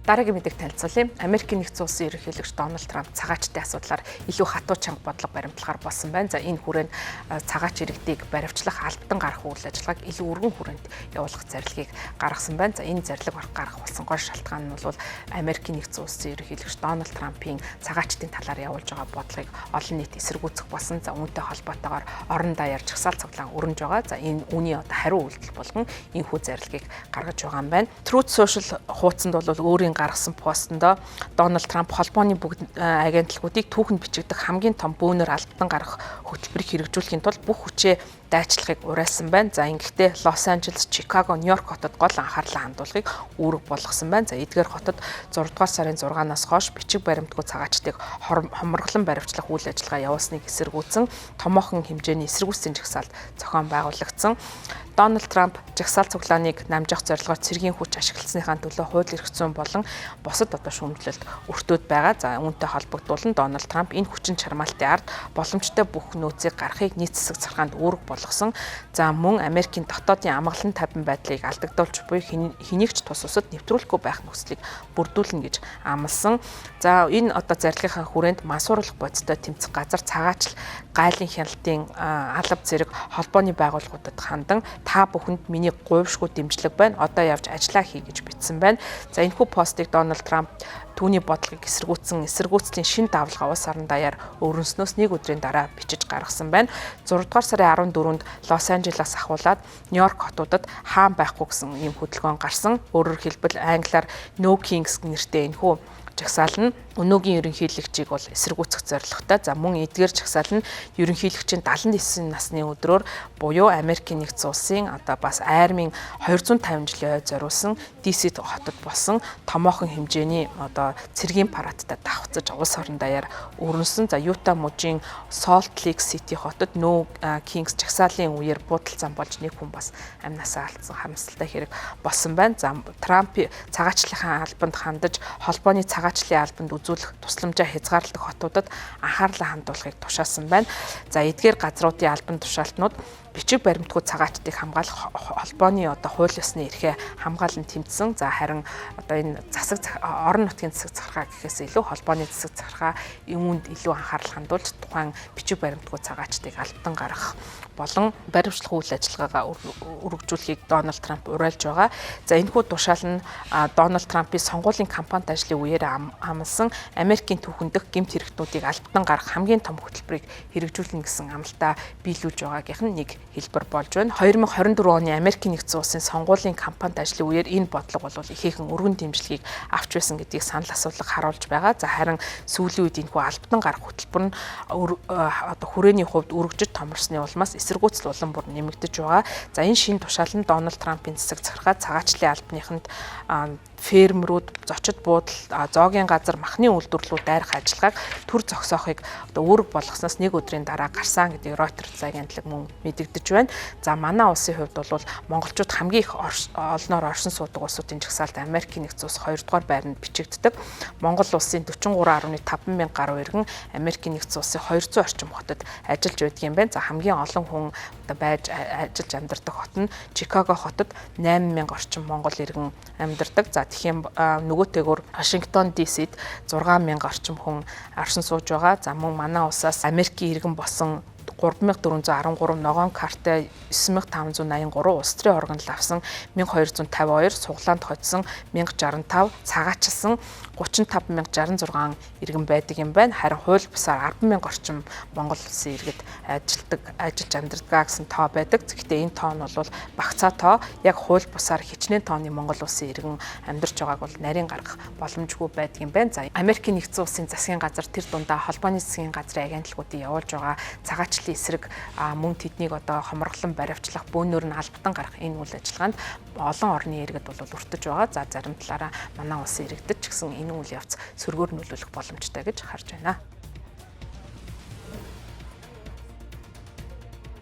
Дараагийн мэдээг танилцуулъя. Америкийн нэгдсэн улсын ерөнхийлөгч Дональд Трамп цагаачдын асуудлаар илүү хатуу чанга бодлого баримтлахаар болсон байна. За, энэ хүрээнд цагаач иргэдийг баривчлах, албадан гарах үйл ажиллагааг илүү өргөн хүрээнд явуулах зарлигийг гаргасан байна. За, энэ зарлиг гаргах болсон гол шалтгаан нь бол Америкийн нэгдсэн улсын ерөнхийлөгч Дональд Трампын цагаачдын талаар явуулж байгаа бодлогыг олон нийт эсэргүүцэх болсон. За, үүнтэй холбоотойгоор орон даяар жагсаал цуглаан өрнөж байгаа. За, энэ үүний одоо хариу үйлдэл болгон энэхүү зарлигийг гаргаж байгаа юм байна. Truth Social хуудсанд бол өөрийн гаргасан постондоо Дональд Трамп холбооны бүгд агентлагуудыг түүхэнд бичигдэх хамгийн том бөөнөр албадан гаргах хөтөлбөрийг хэрэгжүүлэхийн тулд бүх хүчээ дайчлахыг уриалсан байна. За, ингэхдээ Лос Анжелес, Чикаго, Нью-Йорк хотод гол анхаарлаа хандуулахыг үүрэг болгосон байна. За, эдгээр хотод 6 дугаар сарын 6-наас хойш бичиг баримтгүй цагаачдыг хомроглон баривчлах үйл ажиллагаа явуулсныг эсэргүүцэн томоохон хэмжээний эсэргүүцлийн жагсаалт зохион байгуулагдсан. Дональд Трамп жагсаал цуглааныг намжих зорилгоор цэргийн хүч ашигласныхаа төлөө хууль эрх зүйн болон бусад одоо шүүмжлэлд өртөөд байгаа. За, үүнтэй холбогдуулан Дональд Трамп энэ хүчин чармаалтын ард боломжтой бүх нөөцийг гаргахыг нийт засаг захиргаанд үүрэг болгосон. За, мөн Америкийн дотоодын амгалан тайван байдлыг алдагдуулж буй хэнийг ч тус усад нэвтрүүлэхгүй байх нөхцөлийг бүрдүүлнэ гэж амласан. За, энэ одоо зарлигынхаа хүрээнд мансууруулах бодистой тэмцэх газар, цагаачлал, гайлын хяналтын алба зэрэг холбооны байгууллагуудад хандан та бүхэнд миний гуйвшгүй дэмжлэг байна. Одоо явж ажиллаа хий гэж бичсэн байна. За, энэхүү постыг Дональд Трамп түүний бодлогыг эсэргүүцсэн эсэргүүцлийн шин давлгаа улс орон даяар өрнөснөөс нэг өдрийн дараа бичиж гаргасан байна. 6 дугаар сарын 14-нд Лос Анжелес ахуулаад Нью-Йорк хотуудад хаан байхгүй гэсэн ийм хөдөлгөөн гарсан. Өөрөөр хэлбэл, англиар No Kings нэртэй энэхүү жагсаал нь өнөөгийн ерөнхийлөгчийг бол эсэргүүцэх зорилготой. За, мөн эдгээр жагсаал нь ерөнхийлөгчийн 79 насны өдрөөр буюу Америкийн нэгдсэн улсын одоо бас армийн 250 жилийн ой зориулсан DC хотод болсон томоохон хэмжээний одоо цэргийн парадтай давхцаж улс орон даяар өрнөсөн. За, Юта мужийн Salt Lake City хотод No Kings жагсаалын үеэр буудал зам болж нэг хүн бас амнасаа алдсан харамсалтай хэрэг болсон байна. За, Трамп цагаачлалынхаа албанд хандаж холбооны цагаачлалын албанд үзүүлэх тусламжаа хязгаарладаг хотуудад анхаарлаа хандуулахыг тушаасан байна. За, эдгээр газруудын албан тушаалтнууд бичиг баримтгүй цагаачдыг хамгаалах холбооны одоо хууль ёсны эрхээ хамгаалан тэмцсэн. За, харин одоо энэ засаг орон нутгийн засаг захиргаа гэхээс илүү холбооны засаг захиргаа үүнд илүү анхаарал хандуулж тухайн бичиг баримтгүй цагаачдыг албадан гаргах болон баримтлах үйл ажиллагаагаа өргөжүүлэхийг Дональд Трамп уриалж байгаа. За, энэхүү тушаал нь Дональд Трампын сонгуулийн кампанит ажлын үеэр амласан Америкийн түүхэн дэх гэмт хэрэгтнүүдийг албадан гаргах хамгийн том хөтөлбөрийг хэрэгжүүлнэ гэсэн амлалтаа биелүүлж байгаагийнх нь нэг хэлбэр болж байна. 2024 оны Америкийн нэгдсэн улсын сонгуулийн кампанит ажлын үеэр энэ бодлого бол ихээхэн өргөн дэмжлэгийг авч байсан гэдгийг санал асуулга харуулж байгаа. За, харин сүүлийн үед энэхүү албадан гарах хөтөлбөр нь одоо хүрээний хувьд өргөжиж томорсны улмаас эсэргүүцэл улам бүр нэмэгдэж байгаа. За, энэ шинэ тушаал нь Дональд Трампын засаг захиргаа цагаачлалын албаныханд фермерүүд, зочид буудал, зоогийн газар, махны үйлдвэрлэлүүд дайрах ажиллагааг төр зогсоохыг одоо үүрэг болгосноос нэг өдрийн дараа гарсан гэдгийг Reuters агентлаг мөн мэдэгдэж байна. За, манай улсын хувьд бол монголчууд хамгийн их олноор оршин суудаг улсуудын жагсаалд Америкийн нэгдсэн улс 2 дугаар байранд бичигддэг. Монгол улсын 43.5 мянга гаруй иргэн Америкийн нэгдсэн улсын 200 орчим хотод ажиллаж байдаг юм байна. За, хамгийн олон хүн одоо байж ажиллаж амьдардаг хот нь Чикаго хотод 8 мянга орчим монгол иргэн амьдардаг. За, тэгэх юм нөгөөтэйгөр Вашингтон DC-д 6 мянга орчим хүн оршин сууж байгаа. За, мөн манай улсаас Америкийн иргэн болсон 3413, ногоон карттай 9583, улс төрийн органд авсан 1252, суглаанд хоцсон 1065, цагаачилсан 35066 иргэн байдаг юм байна. Харин хууль бусаар 10,000 орчим Монгол улсын иргэд ажилтдаг, ажиллаж амьдардаг гэсэн тоо байдаг. Гэхдээ энэ тоо нь бол багцаа тоо. Яг хууль бусаар хичнээн тооны Монгол улсын иргэн амьдарч байгааг бол нарийн гаргах боломжгүй байдаг юм байна. За, Америкийн нэгдсэн улсын засгийн газар тэр дундаа холбооны засгийн газрын агентлагуудыг явуулж байгаа цагаачлалын эсрэг, мөн тэднийг одоо хомроглон баривчлах, бөөнөр нь албадан гаргах энэ үйл ажиллагаанд олон орны иргэд бол өртөж байгаа. За, зарим талаараа манай улсын иргэдэд ч гэсэн энэ үйл явц сөргөөр нөлөөлөх боломжтой гэж харж байна.